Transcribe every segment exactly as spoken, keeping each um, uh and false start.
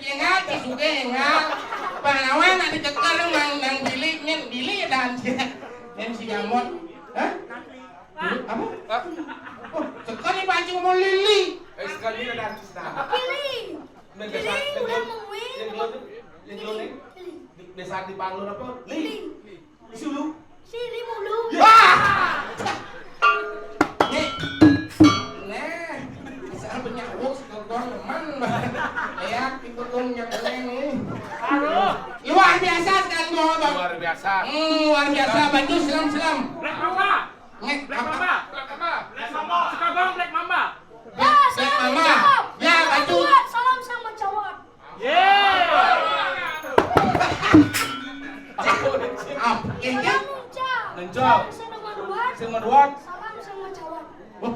Ingat, si Suge, ingat. Bang Nawan ada ceker nang, nang bilik, nyen bilik dan nyen si Jamot. Hah? Apa? Hah? Oh, sekali pancing mau lili. Eh, sekali ada artis dah. Kili. Kili, udah mengui. Yang dulu, yang dulu nih. Kili. Di, di saat dipanggil apa? Li. Li. Sulu. Sili mulu. Wah! Nih. Nih. Asal penyawuk sekongkol teman. Ya, itu pun nyebelin nih. Aduh. Luar biasa sekali gua, Bang. Luar biasa. Hmm, luar biasa. Baju selam-selam. Black Mamba. Nge-, Black apa? Mamba. Black Mamba. Black Mamba. Sukabang Black Mamba. Ya, Black salam Mamba. Jawab. Ya, baju. Salam sama Jawab. Yeay. Apa? Iya, iya. Salam Nunca. Nunca. Salam sama Nuan. Sing Nuan. Salam sama Jawab. Wah,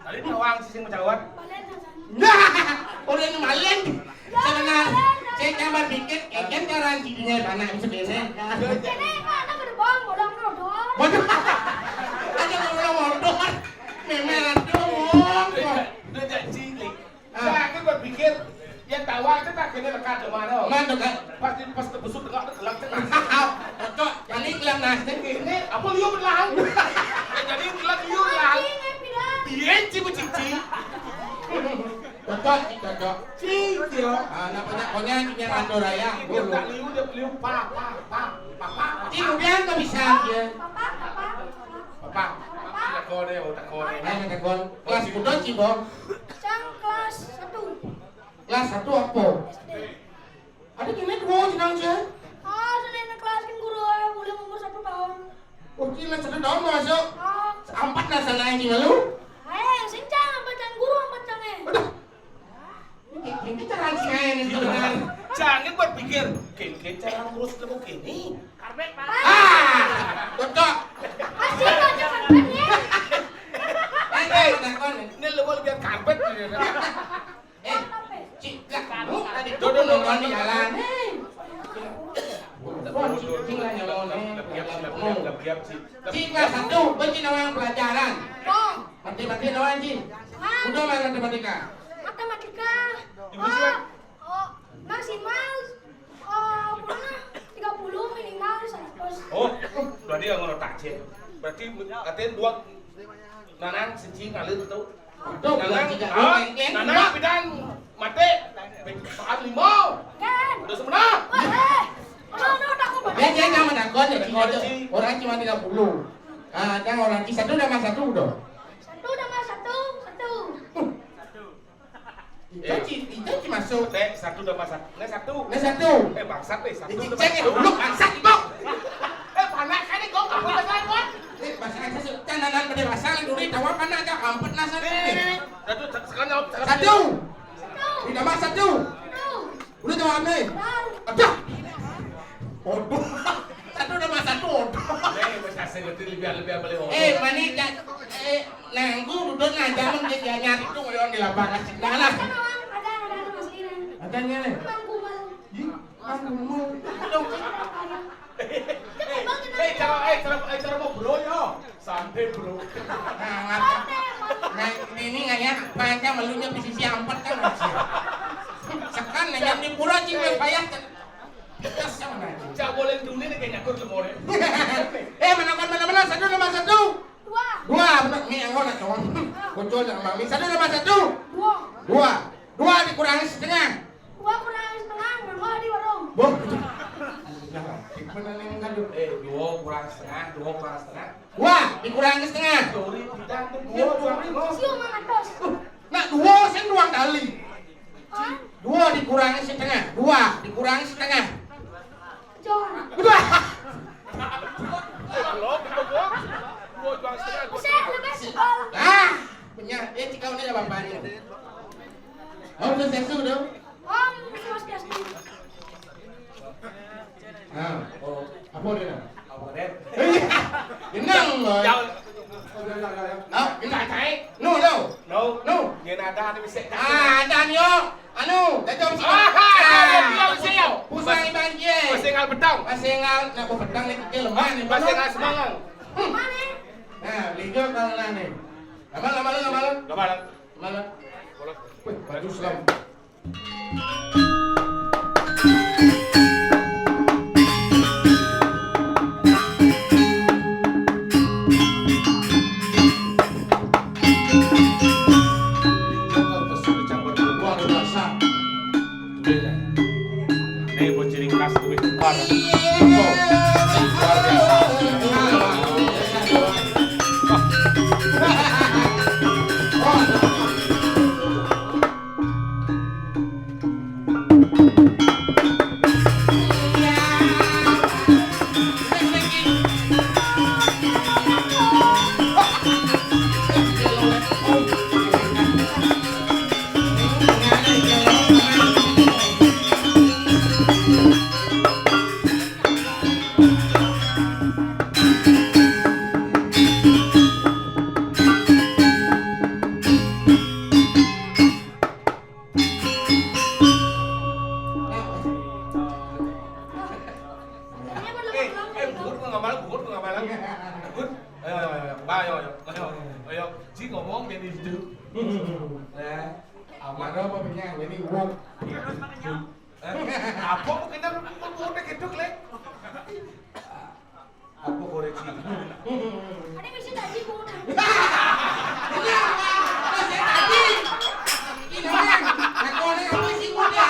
tadi nawang si sing Jawab. Balen, Nunca. Nah, orang yang malen. Sebenarnya, saya nyaman dikit, kayak cara cikinya anak sebenarnya. Ini mana gerbang, bolong rodor. Waduh. Ada bolong rodor. Memang ada ngomong. Udah, udah janji, Lik. Ah. Saya kan berpikir, yang tawa itu tak kena lekat di mana. Mana, Kak? Pasti pas tebusuk tengah tu gelap tengah. Cocok, jadi gelap nasi. Ini apa liu belang? Ya, jadi gelap liu belang. Anjing, eh, bilang. Dia cibu cici. Cocok, cocok. Cici. Ah, nak banyak konya, dia mandor raya. Dia tak liu, dia liu pa, pa, pa, pa, pa, pa. Cing, udah nggak bisa dia. Papa, papa, papa. Papa. Takon eh, oh, takon eh. Eh, takon. Kelas kuda, Ci, Bong? Cang kelas satu. Kelas satu apa? S D. Ada kena dua jenang, Ci? Ah, selain kelas kan guru, eh, boleh umur satu tahun. Oh, kira satu tahun masuk? Ah. Ampat lah sana yang tinggal lu? Eh, sing cang, ampat cang guru, ampat cang eh. Udah. Ini, ini cara sing aja nih sebenarnya. Jangan berpikir, kayak, kayak cara ngurus ilmu gini. Karpet, Pak. Ah, cocok. Pasti cocok karpet, ya. Eh, eh, takon. Ini lu mau lebih karpet gitu. Eh, Cik, lah, lu tadi tuh nonton di jalan. Eh. Wah, Cik, Cik lah nyalon, eh. Cik lah satu, benci nama yang pelajaran. Matematika doang, Cik. Udah main matematika. Matematika. Ibu siapa? Oh, maksimal, oh, pernah tiga puluh, minimal seratus. Oh, berarti yang ngono tajin. Berarti artinya dua nanang siji ngalir tuh. Aduh, nanang, bilang tiga, ah, nanang dua. Pindah mati. Soal lima. Kan. Udah sebenarnya. Wah, eh. Aduh, aduh, takut banget. Ya, dia jangan takut, ya, orang cuma tiga puluh. Ah, ada orang satu udah mas satu udah. Satu udah mas satu, satu. Itu, eh, Ci, itu, Ci, masuk. Teh, satu udah mas satu. Nah, satu. Nah, satu. Eh, bangsat, eh, satu udah mas satu. Lu bangsat, Bok. Eh, panas kan nih, kok nggak boleh lewat? Eh, bahasa Inggris, cananan pada bahasa dulu, tawa kan aja, ampet nasa nih. Satu, sekarang jawab. Satu. Tidak mas satu. Udah jawab nih. Ada. Aduh. Satu udah mas satu, aduh. Eh, bahasa Inggris lebih, lebih, lebih. Eh, mani, eh, Nanggu duduk ngajarin dia, dia nyari tuh yang di lapangan. Nah lah. Ada, ada, ada, ada, Mas Ira. Adanya nih. Bang Kumal. Ih, Bang Kumal. Dong. Itu Kumal kenapa? Eh, cara, eh, cara, eh, cara mau bro ya. Santai, bro. Nah, ngapa? Santai, Bang. Nah, ini ngayah, banyak melunya posisi empat kan, Mas. Sekan nanya di pura, Cing, yang payah. Kita sama aja. Cak boleh dunia nih kayak nyakur semua deh. Eh, mana, mana, mana, satu nomor satu. Dua. Dua, benar. Mi, yang mana, kawan? Bocor sama Mami. Satu tambah satu? Dua. Dua. Dua dikurangi setengah. Dua kurangi setengah, nggak di warung. Boh. Nah, gimana nih, kan? Eh, dua kurang setengah, dua kurang setengah. Dua dikurangi setengah. Sorry, tidak, dua kurang. Siu mangatos. Nah, dua sing dua kali. Hah? Dua dikurangi setengah. Dua dikurangi setengah. Jor. Udah. Lo, betul, gua. Gua jual setengah, gua. Bisa lebih sekolah. Ah, punya. Eh, cikau ni dah bapaknya. Om tu sesu tu. Om Swastiastu. Ah, oh, apa dia dah? Apa dia? Eh, jenang lah. Jauh. Nah, kena cai. No, no. No. No. Dia nak ada, ada bisik. Ah, ada ni, oh. Anu, jajam sini. Ah, ah, dia mesti, yo. Pusing iban dia. Masih ngal petang. Masih ngal, nak petang ni kita lemah ni. Masih ngal semangat. Hmm. Nah, liga kalau lah ni. Lama, lama, lama, lama. Lama, lama. Lama. Boleh. Wih, baju selam. Eh, eh, buhut ku ngamalan, buhut ku ngamalan. Buhut. Ayo, ayo, ayo, ayo, ayo, ayo, ayo, ayo. Ji ngomong jadi itu. Eh, aman. Ada apa punya? Jadi wong. Eh, apa mungkin kan buhut gitu, Lek? Apa koreksi? Ada misi tadi, Bu. Ini apa? Misi tadi. Ini kan. Nah, kalau ada apa sih, Bu, ya?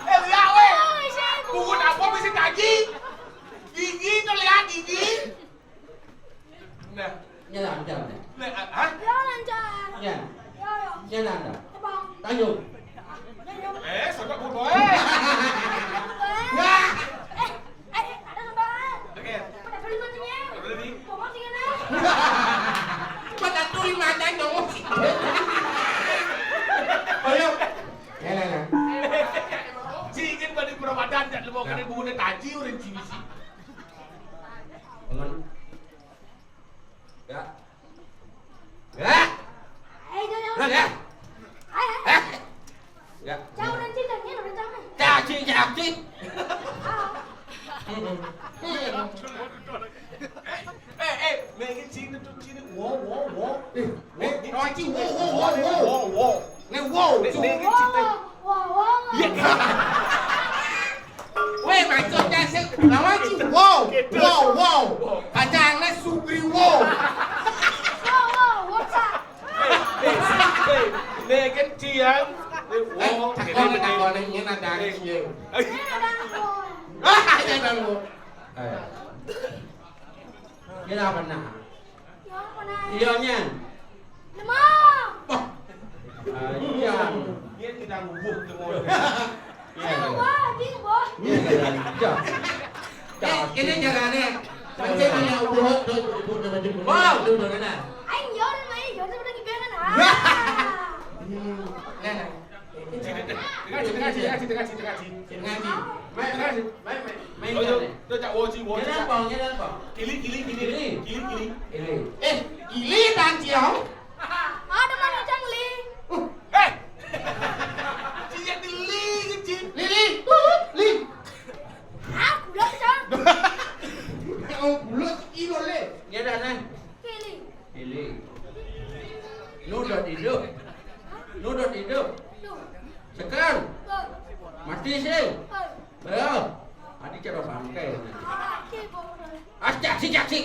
Eh, lihat, weh. Oh, misi, Bu. Buhut apa misi tadi? Gigi, tuh lihat gigi. Nah. Jalan, jalan. Nah, ah, hah? Ya, lancar. Ya. Ya, ya. Jalan, dah. Tebang. Tanjung. Eh, sodok buhut, eh. Wah. Eh, eh, ada sambal. Oke. Ada beli mancingnya. Ada beli. Tunggu sini, nah. Pada turi makan, tunggu sini. Ayo. Ya, ya, ya. Singin pada perawadan, tak lemo kena buhut taji, orang sini sih. Bangun. Ya. Ya. Ayo, jangan. Ya. Ayo, ayo. Ya. Jangan orang cinta, ni orang jangan. Caci, caci. Ah. Eh, eh, mungkin sini tu, sini. Wo, wo, wo. Eh, eh, ni caci, wo, wo, wo, wo. Wo, wo. Ni wo. Ni, ni, ni cinta. Wo, wo, wo, wo. Ya. Weh, maksudnya sih, lawan si wow, wow, wow. Kacangnya sugri wow. Wow, wow, what's up? Eh, eh, eh, ni kan cian. Eh, wow, takon, takon, ini ada ni, ya. Ini ada apa? Ah, ada apa? Eh. Ini apa, nah? Iya, mana? Iya, Nyan. Lemah. Wah. Ah, iya. Dia tidak ngubuh, tengok. Iya, iya. Lemah, di ngubuh. Iya, iya, iya. Eh, ini caranya. Pancen punya ubuh, tuh, ibu, nama jemput. Wow. Lu udah mana? Aing, ya, udah, aing, ya, udah, udah, gimana, nah? Wah. Hmm. Nah, nah. Ngaji, ngaji, ngaji, ngaji, ngaji. Ngaji. Main, main, main, main. Oh, yo, yo, cak, wo, ci, wo, ci, cak. Kili, kili, kili. Kili. Kili, kili. Kili. Eh, kili, tan, ciao. Ada mana, cang, li? Uh, eh. Ci, ya, kili, kecil. Li, li. Li. Ah, gula, cang. Oh, gula, kilo, le. Ya, dah, nah. Kili. Kili. Nudut hidup. Nudut hidup. Sekarang. Mati sih. Ayo. Adi cara bangkai. Ah, caci, caci.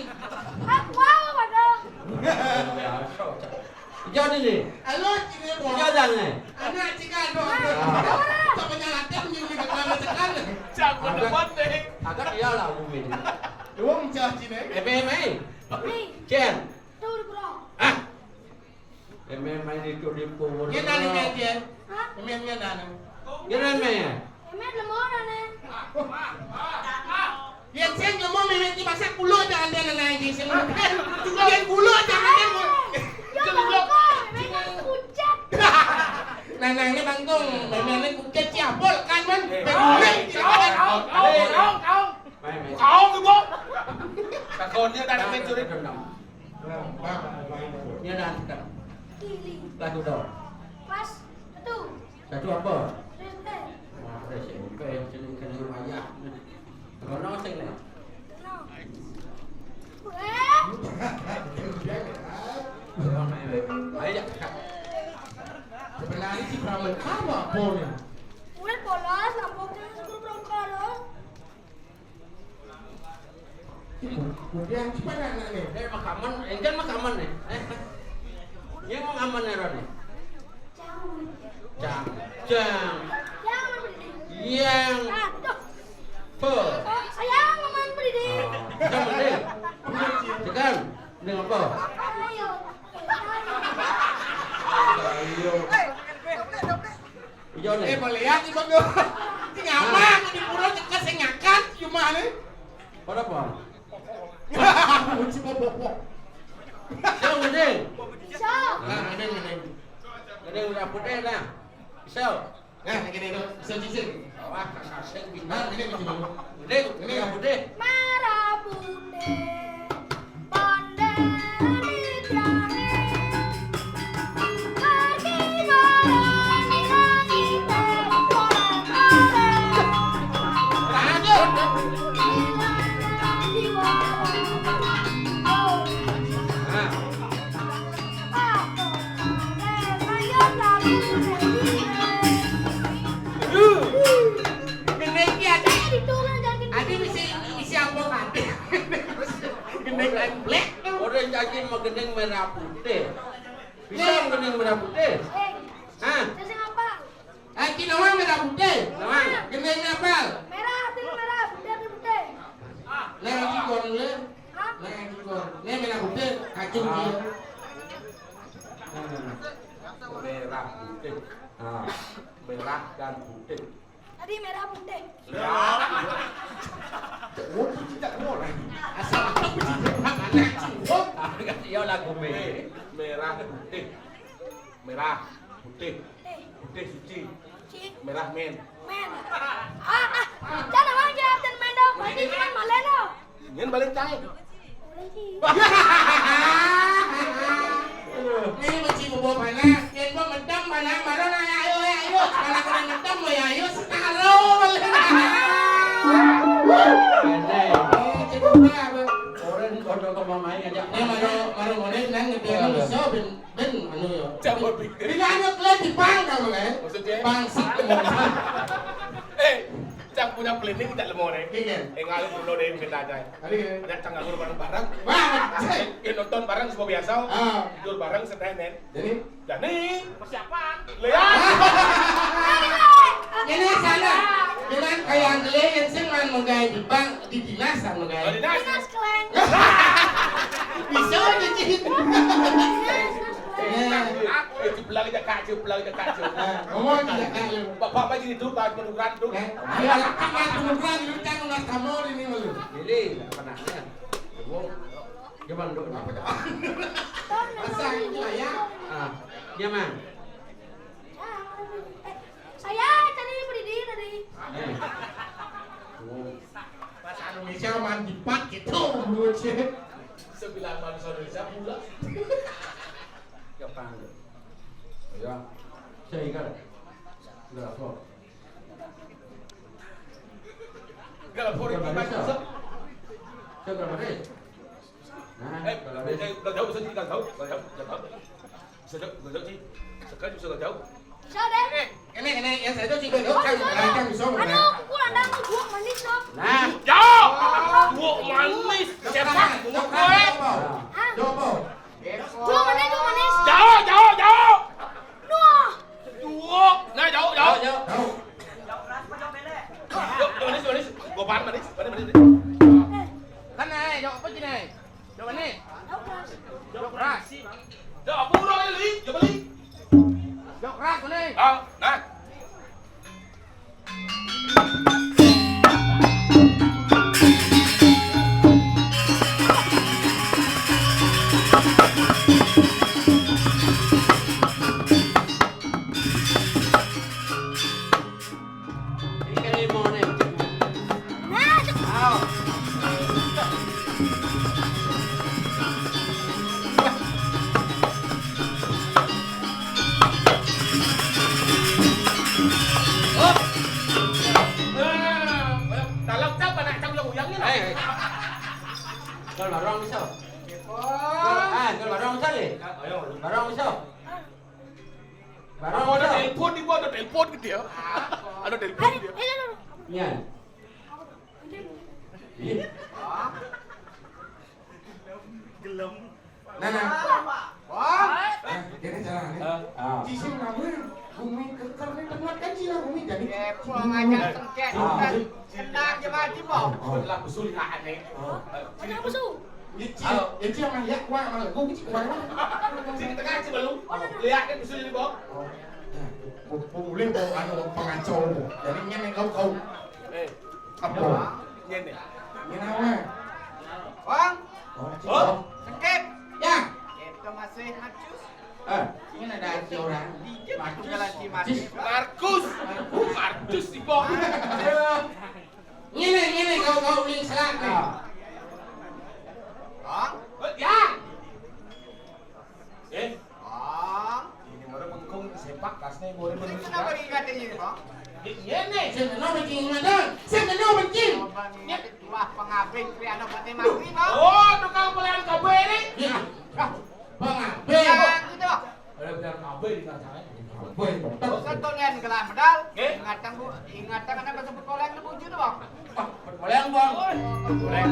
Aku mau pada. Biasa, cak. Jadi ni. Halo, cini, Bos. Iya, dan ni. Anak cika, aduh, aduh. Ah. Tak punya latihan, ni, ni, ni, ni, ni. Cak, aku depan deh. Agak iya lah, bumi. Uang cak cini. Eh, eh, eh. Ni. Cen. Tuh, bro. Ah. Eme main itu di kubur. Dia nani main dia? Hah? Eme, eme nani? Dia nani main ya? Eme lemah nani? Dia ceng lemah, eme di masa kulo jangan dia nani aja sih. Dia kulo jangan dia. Eh, ya, Bang, eme nani kucet. Nah, nah, ini bangkung, eme nani kucet siapa kan, man? Eh, kaong, kaong, kaong, kaong. Main, main. Kaong, Ibu. Takonnya tadi main curi. Dia dah angkat. Kili. Lagu dong. Pas. Satu. Satu apa? Respect. Wah, S M P yang sini kena wayah. Kono sing ni. No. Weh. Ayo, ya. Sebenarnya si Pramen apa, apa ni? Udah polos, lampu kan suruh berangkat. Kemudian pada anak ni. Eh, makaman, eh, jangan makaman ni. Eh. Dia mau ngaman ni, Ron, ni? Cang. Cang. Cang. Yang. Yang. Aduh. Ayo. Ayo. Ijo nih. Eh, boleh ya, Bang. Sing aman, di pura cekak sing ngakan, cuma nih. Pada apa? Kunci bobo. Siapa gede? Siapa? Nah, gede, gede. Gede udah putih, nah. Pisau. Nah, gini tuh, bisa cicil. Wah, kasih. Nah, ini gini dulu. Gede, gede, gede. Merah putih, bendera di tiangnya. Pergi bareng di langit, boleh-boleh. Lanjut. Di langit, di bawah. Oh. Nah. Gendeng ki ati. Ati misi, misi apa kabeh? Gendeng black. Ora janji mau gendeng merah putih. Bisa gendeng merah putih? Hah? Saya ngapa? Aki nawang merah putih. Nawang. Gendeng apa? Merah, putih merah, putih, putih, putih. Lagi kon le. Hah? Lagi kon. Ini merah putih, kacung dia. Nah, nah, nah. Merah putih. Nah, merah dan putih. Tadi merah putih. Ya. Oh, tidak boleh. Asal apa putih? Apa kacung? Iya lagu me. Merah putih. Merah putih. Putih suci. Suci. Merah men. Men. Ah, ah, jangan orang jahat dan men dong. Berarti kan malen dong. Nyen balik cai. Boleh sih. Ini mesti bobo mana? Yen gua medem mana? Mana nanya ayo, ayo, ayo. Mana kena medem, ya ayo, setaro. Aneh. Eh, cedera, Bang. Orang kodok ke mamai ngajak. Ini maro, maro ngene nang ngedeng iso ben. Ben, anu ya. Coba pikir. Bila anu kalian di bank kamu kan? Maksudnya? Bangsat. Eh, cang punya planning tidak lemo deh. Iya. Eh, ngalir dulu deh, mungkin aja. Tadi kan? Ada cang ngalir bareng-bareng. Wah, cek. Eh, nonton bareng semua biasa. Ah. Tidur bareng, setenen. Jadi? Dan nih, persiapan. Lihat. Ini salah. Bilang kayak yang kalian sih man menggai di bank, di dinas kan menggai. Oh, dinas. Dinas kalian. Bisa aja, Cin. Dinas, dinas kalian. Eh, ciplang aja, Kak, ciplang aja, Kak, ciplang. Nah, ngomong aja, Kak, lu. Bapak, Bapak, gini dulu, Pak, penukaran dulu. Eh, ayo, Kak, Mas, penukaran dulu, Kak, Mas, kamu ini, malu. Jadi, apa namanya? Gimana, Dok? Apa, Dok? Masa ini lah, ya? Ah, dia mah. Eh, saya tadi berdiri tadi. Eh. Bahasa Indonesia mah dipak gitu, menurut saya. Sebilang bahasa Indonesia pula. Gampang. Ya. Saya ingat. Enggak apa. Enggak apa. Enggak apa. Saya enggak apa. Nah, eh, kalau ada eh, udah jauh, saya tinggal jauh, udah jauh, udah jauh. Bisa jauh, udah jauh sih. Sekarang bisa udah jauh. Bisa deh. Eh, ini, ini, yang saya tuh juga jauh, kan, bisa, kan. Aduh, aku kurang dah, aku buah manis loh. Nah. Jauh. Buah manis. Siapa? Buah kue. Hah? Jauh, apa? Buah manis, buah manis. Jauh, jauh, jauh. Duh. Jauh. Nah, jauh, jauh. Jauh, jauh. Jauh. Jauh, jauh manis, manis. Gua pan manis, manis, manis. Eh. Kan, eh, jauh apa sih, nih? Jok mana? Jok keras. Jok keras. Jok apa orang ni, Li? Jok mana? Jok keras mana? Ah, nah. Ini kan lima ni. Nah, cek. Au. Hop. Nah, dalam cap anak cap yang uyangnya lah. Hei, hei. Jual barang bisa. Oh. Jual, ah, jual barang bisa, Le? Barang bisa. Barang ada telepon di gua, ada telepon gitu ya. Ada telepon gitu ya. Iya. Iya. Gelem. Nah, nah. Wah. Nah, kene carane. Ah. Cisim nama bumi keker ni tempat kan sila bumi jadi. Eh, kurang ajar, sengket. Ah. Tenang je mati, Bang. Oh. Setelah besul aneh. Oh. Mana musuh? Nyicil, nyicil mah ya, wah, malah gua kecil, wah, wah. Sini tengah, sini lu. Lihat kan, bisa jadi, Bang. Oh, ya. Gua, gua boleh, Bang, anu, pengacau, Bang. Jadi, ngene, kau, kau. Eh. Apa? Ngene. Ngene, wah. Bang. Oh, cik, oh. Sengkip. Ya. Itu masih macus. Eh, ini ada si orang. Dikit Markus. Jalan si Markus. Markus. Markus. Markus, si Bang. Aduh. Ngene, ngene, kau, kau ling selak nih. Ah. Bang? Eh, ya. Eh? Bang? Ini baru bengkung sepak kasne boleh. Ini kenapa diingatin ini, Bang? Ngene. Sing kena bikin ingat, sing kena bikin. Coba nih, ingatin tuah pengabing, kri anak mati mati, Bang. Oh, tukang pelayan K B ini? Iya. Ah. Pengabing. Ya, gitu, Bang. Ada bilang kabeh di sana. Kabeh, betul. Satu nen gelah medal. Nggih. Ingatan, Bu, ingatan kan ada sebut koleng di bujur, Bang. Wah, koleng, Bang. Koleng.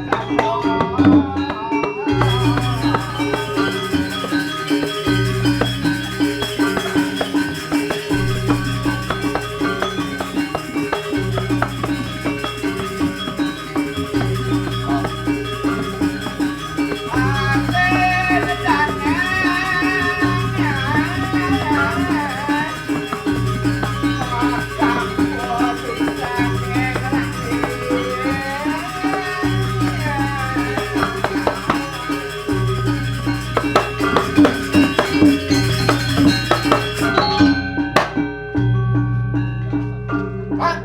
Hah?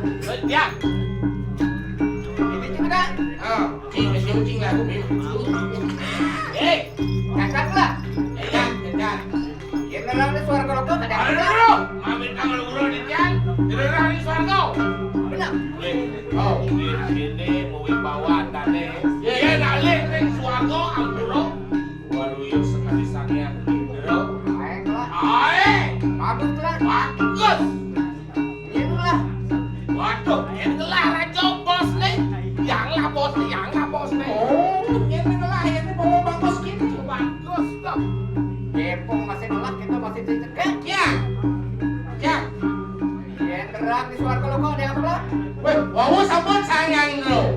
Ya. Ini cing ada. Oh, cing, cing, cing lah, gua bingung. Eh, kakak lah. Ya, ya, ya. Ini orang ini suara kalau kau ada. Aduh, aduh, aduh. Mamin kalau urut di tiang, ini orang ini suara kau. Benar. Eh, oh, ini, ini mau wibawa tadi. Ya. Dia nak lihat ring suara kau, ampura. Waduh, ya sekali sangian. Ayo, lah. Ayo. Bagus, lah. Bagus. Yen lah. Waduh, yen lah raja bos nih. Yang lah bos nih, yang lah bos nih. Oh, yen lah, yen bawa bagus gitu. Bagus tuh. Kepong masih nolak, kita masih dicekek. Ya. Ya. Yen terang di suarga lo kok ada apa lah? Weh, wau sampun sangang lo.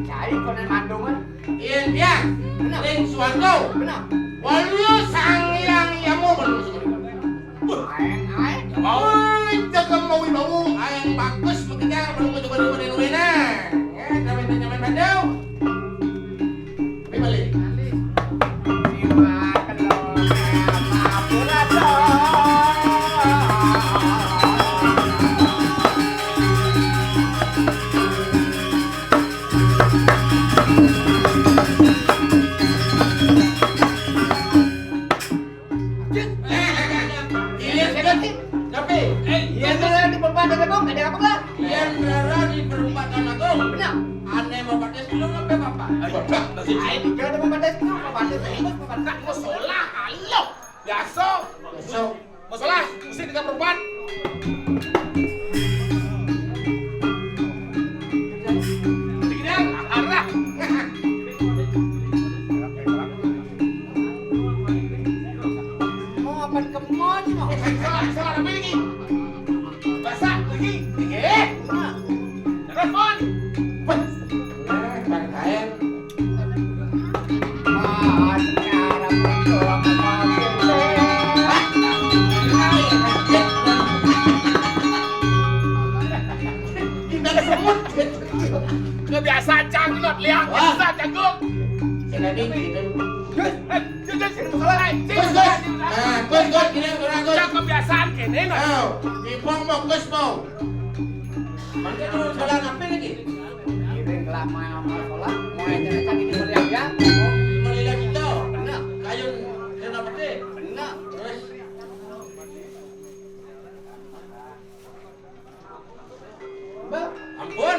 Cari konen mandungan. Yen dia. Benar. Ring suarga. Benar. Walu sang yang yamu belum semua. Aeng, aeng. Oi, jaga mau bau, aeng bagus begitu, belum coba dulu dulu nah. Ya, kami tanya main bandau. Kami balik. Cek. Eh, eh, eh, eh. Iya, tapi, eh, iya, tuh, di tempat ada kok, ada apa lah? Iya, berada di perempatan aku. Benar. Aneh mau pakai sepuluh apa apa? Ayo, masih ayo, tiga ada mau pakai sepuluh, mau pakai sepuluh, mau pakai sepuluh. Solah, halo. Biasa. Biasa. Masalah, mesti tiga perempuan. Tidak, arah. Mau apa kemon, mau? Salah, salah, apa lagi? Basah lagi. Eh. Telepon. Wah. Nah, Bang Kaen. Kebiasaan cangklot, liang. Wah. Bisa jagung. Sini, sini. Gus, eh, Gus, Gus, sini, Gus. Gus, Gus. Nah, Gus, Gus, gini, gini, Gus. Cak kebiasaan kene, nah. Ayo, Ipong mau, Gus mau. Mangke terus jalan apa lagi? Ini kelama sama sekolah, mau aja aja gini melihat ya. Mau melihat itu. Benar. Kayu, kenapa sih? Benar. Terus. Mbak, ampun.